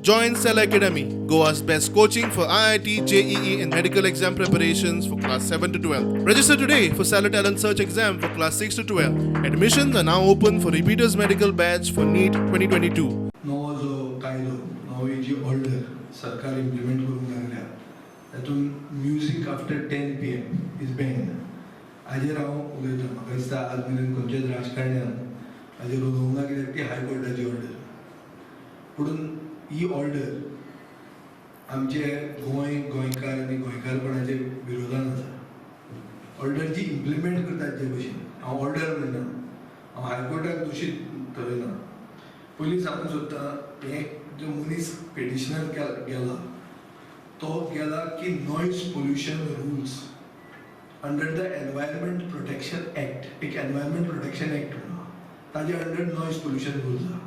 Join Cell Academy, Goa's best coaching for IIT, JEE, and medical exam preparations for class 7 to 12. Register today for Cellar Talent Search exam for class 6 to 12. Admissions are now open for repeaters medical batch for NEET 2022. नवो जो कायदो, नवी जी order सरकार implement करूंक लागल्या, तातूंत music after 10 p.m. is banned. हाजेर हांव उलयतां. म्हाका दिसता आज मेरेन खंयच्याच राजकारण्यान हाजेर उलोवंक ना, कित्याक ती हायकोर्टाची ऑर्डर. पुणून ही ऑर्डर आमचे गोंय, गोंयकार आनी गोंयकारपणाचे विरोधान आसा. ऑर्डर जी इम्प्लिमेंट करतात जे भशेन, हांव ऑर्डर म्हणना, हांव हायकोर्टाक दोशी थरयना. पयलीं सांगूंक सोदता, हें जो मनीस पेटिशनर गेला, तो गेला की noise pollution rules under the Environment Protection Act, एक एनवायरमेंट प्रोटेक्शन एक्ट म्हणून आहा, ताजे अंडर नॉयज पोल्युशन रुल्स आहा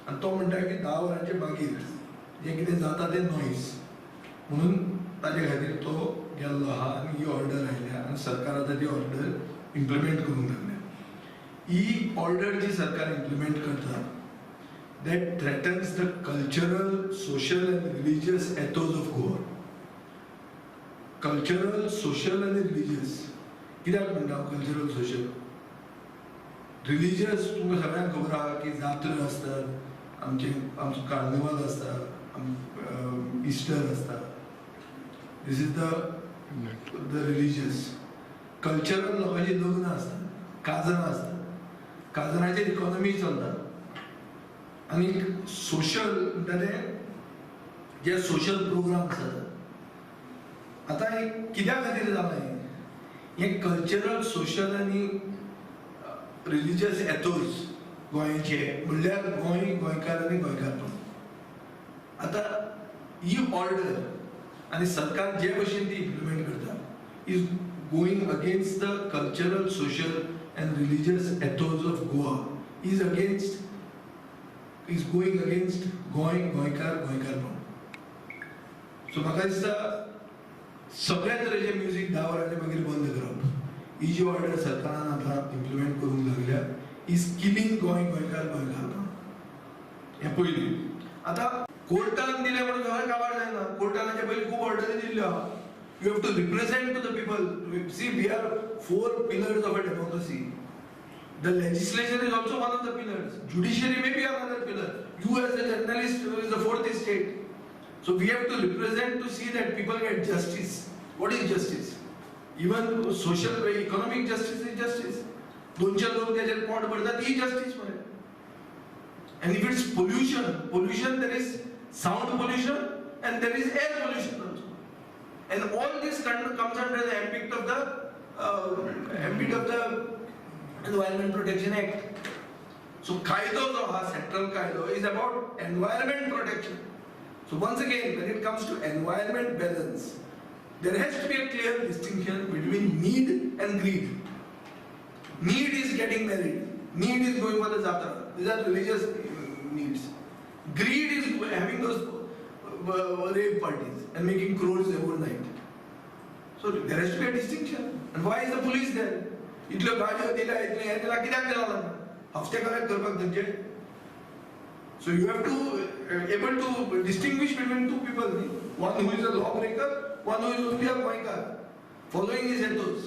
आनी तो म्हणटा की 10 वरांचे मागीर जें कितें जाता तें नॉयज म्हणून. ताजे खातीर तो गेल्लो आहा आनी ही ऑर्डर आयल्या आनी सरकार आतां ती ऑर्डर इम्प्लिमेंट करूंक लागल्या. ही ऑर्डर जी सरकार इम्प्लिमेंट करता, that threatens the cultural, social and religious ethos of Goa. Cultural, social and religious कित्याक म्हणटा हांव कल्चरल, सोशल, रिलिजियस? तुमकां सगळ्यांक खबर आहा की जात्रा आसतात आमचे, आमचो कार्निवाल आसता, इस्टर आसता. This is the religious. Cultural, लोकांची लग्नां आसतात, काजरां आसतात, काजराचेर इकॉनॉमी चलता. आनी सोशल म्हणटा ते जे सोशल प्रोग्राम जातात. आतां हें कित्या खातीर जालां? हें हें कल्चरल, सोशल आनी रिलिजियस एथोस गोंयचे म्हणल्यार गोंय, गोंयकार आनी गोंयकारपण. आतां ही ऑर्डर आनी सरकार जे भशेन ती इम्प्लिमेंट करता is going against the cultural, social and religious ethos of Goa, is going against Goa, गोंयकार, गोंयकारपण. सो म्हाका दिसता सगळ्या तरेचे म्युजीक 10 वरांचे मागीर बंद करप, ही जी ऑर्डर सरकारान आतां इम्प्लिमेंट करूंक लागल्या, is killing Goa, गोंयकार, गोंयकारपण. हें पयलीं. आतां कोर्टान दिलें म्हणून सगळें काबार जायना. कोर्टान हाचे पयलीं खूब ऑर्डरी दिल्ल्यो आहा. You have to represent to the people. See, we are four pillars of a democracy. The legislation is also one of the pillars. Judiciary may be another pillar. You as a journalist is the fourth estate. So we have to represent to see that people get justice. What is justice? Even social, economic justice is justice. दोनशे लोक त्याचेर पोट भरतात, ही justice मरे. And if it's pollution, pollution, there is sound pollution and there is air pollution also. And all this comes under the ambit of the Environment Protection Act. So कायदो जो हा central कायदो is about environment protection. So once again, when it comes to environment balance, there has to be a clear distinction between need and greed. Need is getting married. Need is going for the jatra. These are religious needs. Greed is having those rave parties and making crores overnight. So there has to be a distinction. And why is the police there? इतल्यो गाडयो दिल्या, इतलें हें दिलां, कित्याक दिलां तांकां? हफ्ते कलेक्ट करपाक थंयचे? So you have to able to distinguish between two people, न्ही? One who is a law breaker, one who is only a गोंयकार following his ethos.